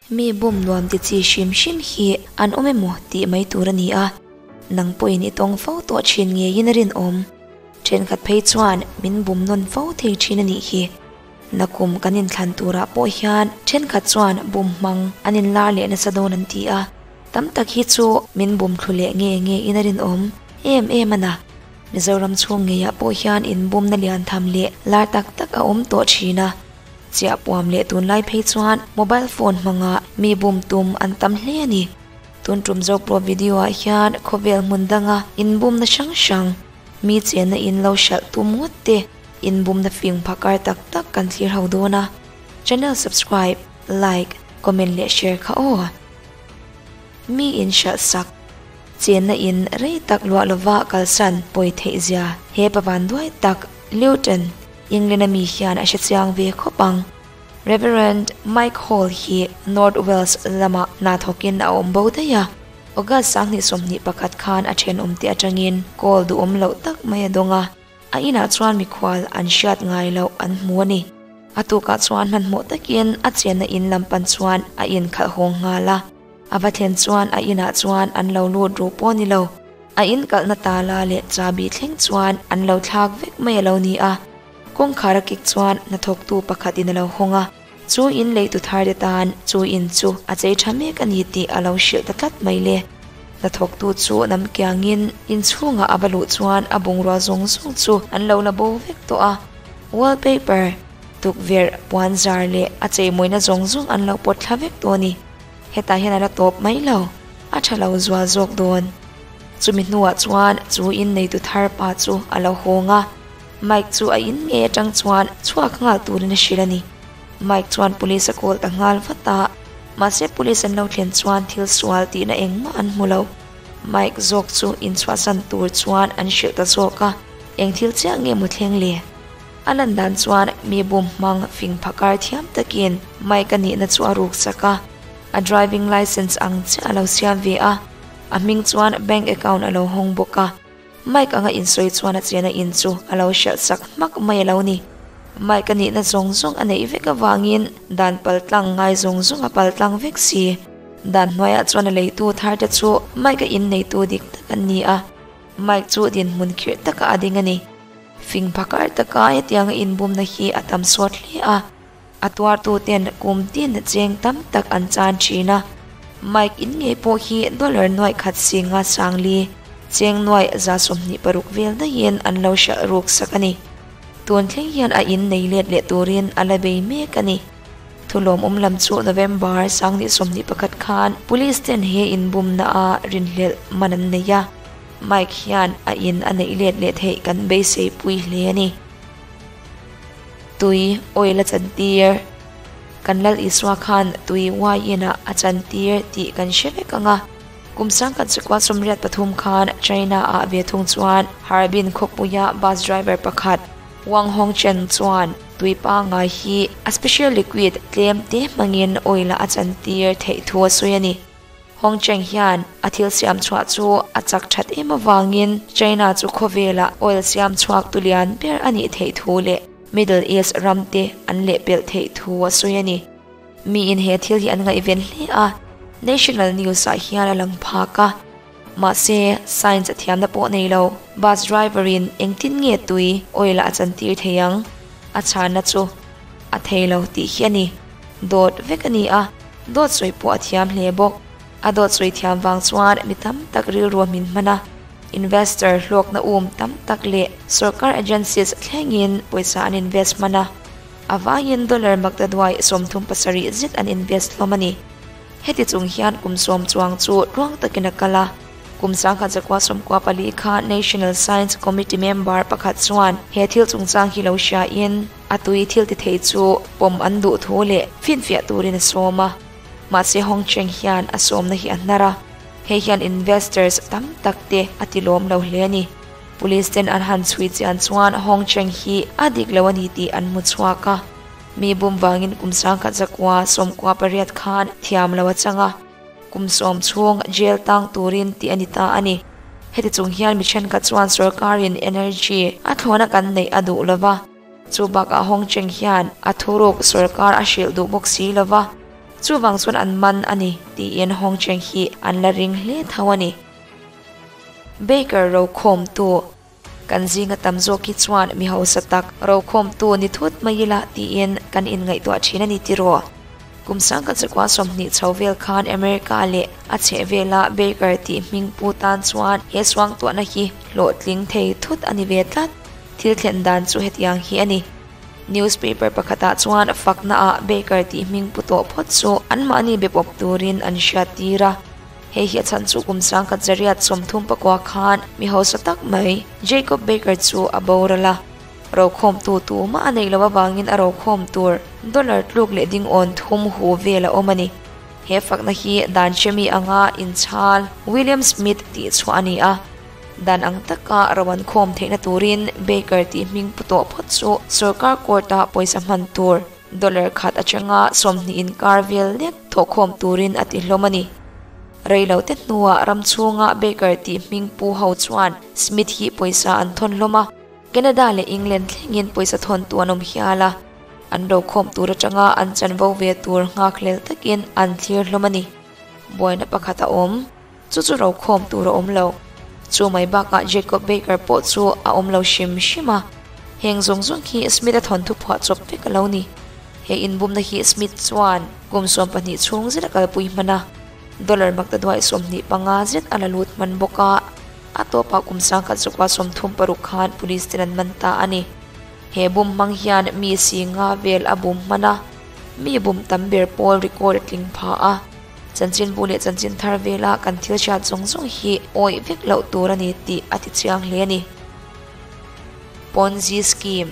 Mi bum nuam ti chi hrim hrim hi an awm emaw tih mai tur a ni a, nang pawhin i tawng fo tawh thin ngeiin a rinawm. Thenkhat phei chuan min bum nawn fo thei thin a nih hi. Nakum kan inthlan turah pawh hian thenkhat chuan bum hmang an inlar leh nasa dawn an ti a, tam tak hi chu min bum thlu leh nge nge in a rinawm em em a na. Mizoram chhung ngeiah pawh hian inbumna lian tham leh lar tak tak a awm tawh thin a. Chiah puam leh tunlai phei chuan mobile phone hmanga mi bum tum an tam hle a ni. Tun tum Zopro video ah hian khawvel hmun danga inbumna hrang hrang, mi chenna in lo hralh tum ngawt te inbumna fing phakar tak tak kan thlir ho dawn a. Channel subscribe, like, comment leh share kha aw. Mi in hralh sak, chenna in rei tak luah lova kalsan pawi theih zia he pavan duai tak Luton, England a mi hian a hre chiang ve khawp ang. Reverend Mike Hall hi North Wales lamah hna thawkin a awm bo daih a. August 2021 khan a thenawmte atangin call duhawm loh tak mai a dawng a. A inah chuan mikhual an hriat ngai loh an hmu a ni. A tukah chuan hmanhmawh takin a chenna in lam pan chuan a inkhalh hawng nghal a. A va thlen chuan a inah chuan an lo lut ru pawh a ni lo. A in kalhna tala leh chabi thleng chuan an lo thlak vek mai a lo ni a. Kawngkhar a kik chuan hnathawktu pakhat in a lo hawng a, chu in leitu thar te tan chu in chu a chei tha mek a ni tih a lo hrilh ta tlat mai le. Hnathawktu chu nam kiangin inchhungah a va luh chuan a bungrua zawng zawng chu an lo la bo vek tawh a. Wallpaper, tukverh, puanzar leh a cheimawina zawng zawng an lo pawt thla vek tawh a ni. Hetah hian a la tawp mai lo, a tha lo zual zawk dawn. Chumi hnuah chuan chu in neitu thar pa chu a lo hawng a, Mike chu a in ngei atang chuan chhuak nghal turin a hrilh a ni. Mike chuan police a call ta nghal vat a, mahse police an lo thlen chuan thil sual tihna engmah an hmu lo. Mike zawk chu inchhuahsan tur chuan an hrilh ta zawk a, eng thil chiah nge maw thleng le? A lan dan chuan mi bum hmang fing phakar thiam takin Mike a nihna chu a ruk sak a, a driving licence ang chiah a lo siam ve a, a hming chuan bank account a lo hawng bawk a. Mike anga insawi chuan a chena in chu a lo hralh sak hmak mai a lo ni. Mike a nihna zawng zawng a neih vek avangin dan paltlang ngai zawng zawng a paltlang vek si. Dan hnuaiah chuan a leitu thar te chu Mike a inneitu dik tak an ni a, Mike chu dinhmun khirh takah a ding a ni. Fing phakar taka hetianga inbumna hi a tam sawt hle a, a tuartuten kum tin cheng tam tak an chan thin a. Mike in ngei pawh hi dollar nuaih khat singa sangli cheng nuaih 26 vel daihin an lo hralh ruk sak a ni. Tun thleng hian a in nei let leh turin a la bei mek a ni. Thulawmawm lam chu November 2021 khan police ten he inbumna a rinhlelh man an nei a. Mike hian a in a neih let leh theih kan beisei pui hle a ni. Tui oil a chantir. Kan Lal Isua khan tui wine ah a chantir tih kan hre vek ang a. Kum 1983 khan China ah ve thung chuan Harbin khawpuia bus driver pakhat Wang Hongchen chuan tui pangngai hi a special liquid tlem te hmangin oil ah a chantir theih thu a sawi a ni. Hong Cheng hian a thil siam chhuah chu a chak that em avangin China chu khawvelah oil siam chhuak tu lian ber a nih theih thu leh Middle East ram te an lehpelh theih thu a sawi a ni. Miin he thil hi an ngaihven hle a, national news ah hian a lang phak a. Mahse, science a thiamna pawh nei lo, bus driver in engtin nge tui oil ah a chantir thei ang? A chhanna chu a thei lo tih hi a ni. Dawt vek a ni a, dawt sawi pawh a thiam hle bawk. A dawt sawi thiam vang chuan mi tam tak rilru a hmin hman a, investor hlawkna um tam tak leh sorkar agencies thlengin pawisa an invest hman a, a vaiin dollar maktaduai 37 zet an invest hlawm a ni. Heti chung hian kum 10 chuang chu tluang takin a kal a, kum 1994 kha National Science Committee member pakhat chuan he thil chungchang hi lo hriain a tui thil ti thei chu pawm an duh thu leh finfiah turin a sawm a. Mahse Hong Cheng hian a sawmna hi a hnar a, hei hian investors tam tak te a ti lawm lo hle a ni. Police ten an han chhui chian chuan Hong Cheng hi a dik lo a ni tih an hmu chhuak a. Mi bum vangin kum 1998 khan thiam lo a chang a, kum 10 chhung jail tang turin tih a ni ta a ni. Heti chung hian mi thenkhat chuan sorkarin energy a thlawna kan neih a duh lova, chu bakah Hong Cheng hian a thuruk sorkar a hrilh duh bawk si lova. Chuvang chuan an man a ni tiin Hong Cheng hi an la ring hle tho a ni. Baker rokhawmtu kan zinga tam zawk hi chuan mi hausa tak rokhawmtu ni thut mai ila tiin kan inngaihtuah thin a ni tiraw? Kum 1920 chho vel khan America leh a chhehvela Baker tih hming pu tan chuan he suangtuahna hi hlawhtling thei thut a ni ve tlat. Thil thlen dan chu hetiang hi a ni. Newspaper pakhatah chuan faknaah Baker tih hming pu tawh phawt chu anmahni be pawp turin an hriat tir a. Hei hi a chhan chu kum 1939 khan mi hausa tak mai Jacob Baker chu a boral a. Rokhawmtu tumah a neih loh avangin a rokhawm tur dollar tluk leh ding awn thum hu vel a awm a ni. He fakna hi dan hremi anga inchhal William Smith tih chhuah a ni a. Dan ang taka ro an khawm theihna turin Baker tih hming pu tawh phawt chu sorkar court-a pawisa hman tur dollar khat atanga 20 inkar vel lek thawhkhawm turin a ti hlawm a ni. Reilote hnuah ram chhunga Baker tih hming pu ho chuan Smith hi pawisa an thawn hlawm a. Canada leh England thlengin pawisa thawn tu an awm hial a, an rokhawm tur atanga an chanvo ve tur nghakhlel takin an thlir hlawm a ni. Buaina pakhat a awm, chu chu rokhawm tur a awm lo. Chu mai bakah Jacob Baker pawh chu a awm lo hrim hrim a, heng zawng zawng hi Smith-a thawnthu phuah chawp vek a lo ni. He inbumna hi Smith chuan kum 12 chhung zet a kalpui hman a, dollar maktaduai 25 zet a la lut hman bawk a. A tawpah kum 1936 khan police ten an man ta a ni. He bum hmang hian mi si nga vel a bum hman a, mi bum tam ber pawl record a tling pha a. Chanchinbu leh chanchin thar vela kan thil hriat zawng zawng hi awih vek loh tur a ni tih a ti chiang hle a ni. Ponzi scheme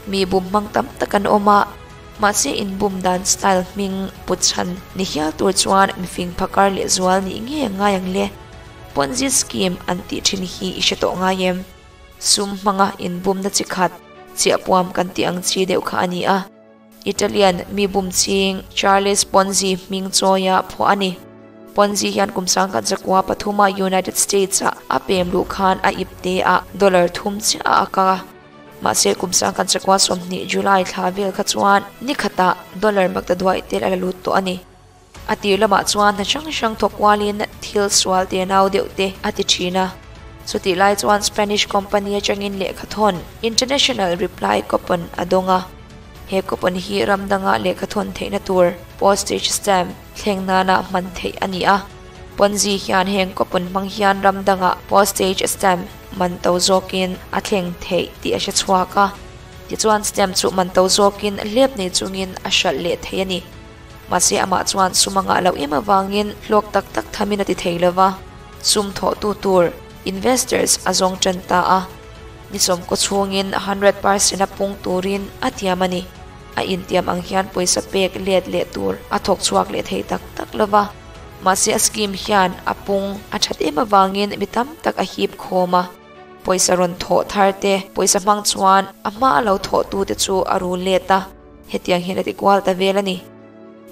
Mi bum hmang tam tak an awm a, mahse inbum dan style hming put chhan ni hial tur chuan mifing phakar lehzual nih nge ngai ang le? Ponzi scheme an tih thin hi i hre tawh ngai em? Sum hmanga inbumna chi khat, chiahpuam kan tih ang chi deuh kha a ni a. Italian mi bum ching Charles Ponzi hming chawia phuah a ni. Ponzi hian kum 1903 a United States-ah a pem luh khan a ipte ah dollar thum chiah a ak a. Mahse kum 1920 July thla vel kha chuan ni khatah dollar maktaduai tel a la lut tawh a ni. A tir lamah chuan hna hrang hrang thawk kualin thil sual te nau deuh te a ti thin a. Chutih lai chuan Spanish company atangin lehkhathawn International Reply Coupon a dawng a. He coupon hi ram danga lehkhathawn theihna tur postage stamp thleng nana hman theih a ni a. Ponzi hian heng coupon hmang hian ram danga postage stamp man to zawkin a thleng theih tih a hre chhuak a. Tichuan stamp chu man to zawkin hlep nei chungin a hralh leh thei a ni. Mahse amah chuan sum a ngah loh em avangin hlawk tak tak thamin a ti thei lova, sum thawhtu tur, investors, a zawng tan ta a. Ni sawmkaw chhungin 100% a pung turin a tiam a ni. A intiam ang hian pawisa pek let leh tur a thawk chhuak leh thei tak tak lova. Mahse a scheme hian a pung a that em avangin mi tam tak a hip khawm a. Pawisa rawn thawh thar te pawisa hmang chuan a hma a lo thawhtute chu a rul let a. Hetiang hian a ti kual ta vel a ni.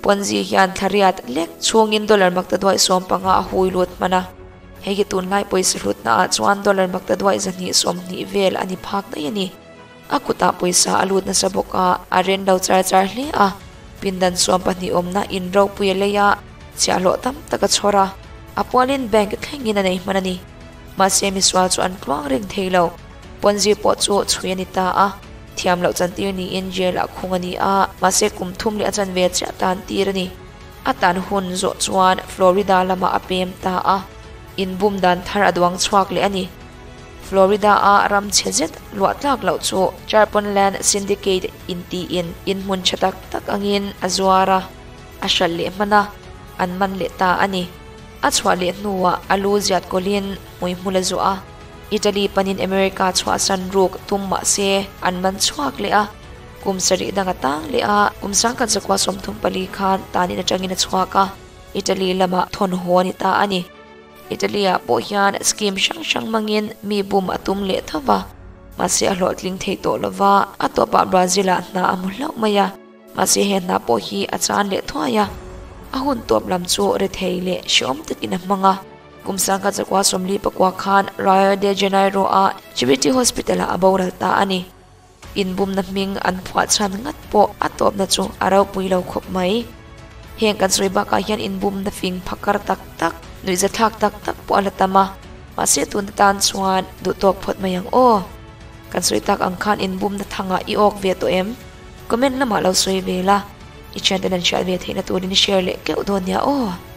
Ponzi hian thlariat lek chhungin dollar maktaduai 15 a hui lut hman a. Hei hi tunlai pawisa hlutnaah chuan dollar maktaduai 120 vel a ni phak daih a ni. A kutah pawisa a lut nasa bawk a, a ren lo char char hle a. Pindan 12 awmna in ropui a lei a, chhiahhlawh tam tak a chhawr a. A pualin bank thlengin a nei hman a ni. Mahse misual chu an tluang reng thei lo. Ponzi pawh chu chhui a ni ta a. Thiam loh chantir niin jail-ah khung a ni a, mahse kum thum leh a chanve chiah tan tir a ni. A tan hun zawh chuan Florida lamah a pem ta a, inbum dan thar a duang chhuak leh a ni. Florida-a ram chhe zet luah tlak loh chu Charpon Land Syndicate intiin inhmun tha tak tak angin a zuar a, a hralh leh hman a, an man leh ta a ni. A chhuah leh hnuah a lu ziat kawlhin hmuihmul a zuah a. Italy panin America chhuahsan ruk tum mah se an man chhuak leh a, kum sarih dang a tang leh a, kum 1934 khan tanin atangin a chhuak a, Italy lamah thawn haw a ni ta a ni. Italy-ah pawh hian scheme hrang hrang hmangin mi bum a tum leh tho va, mahse a hlawhtling thei tawh lova, a tawpah Brazil-ah hna a hmu hlauh mai a, mahse he hna pawh hi a chan leh thuai a, a hun tawp lam chu rethei leh hrehawm takin a hmang a. Kum 1949 khan Rio de Janeiro-a Charity Hospital-ah a boral ta a ni. Inbumna hming an phuah chhan ngat pawh a tawpna chu a ropui lo khawp mai. Heng kan sawi bakah hian inbumna fing phakar tak tak, nuihzathlak tak tak pawh a la tam a, mahse tun atan chuan duhtawk phawt mai ang aw. Kan sawi tak ang khan inbumna thangah i awk ve tawh em? Comment lamah lo sawi ve la, i thianten an hriat ve theihna turin i share leh keuh dawn nia aw.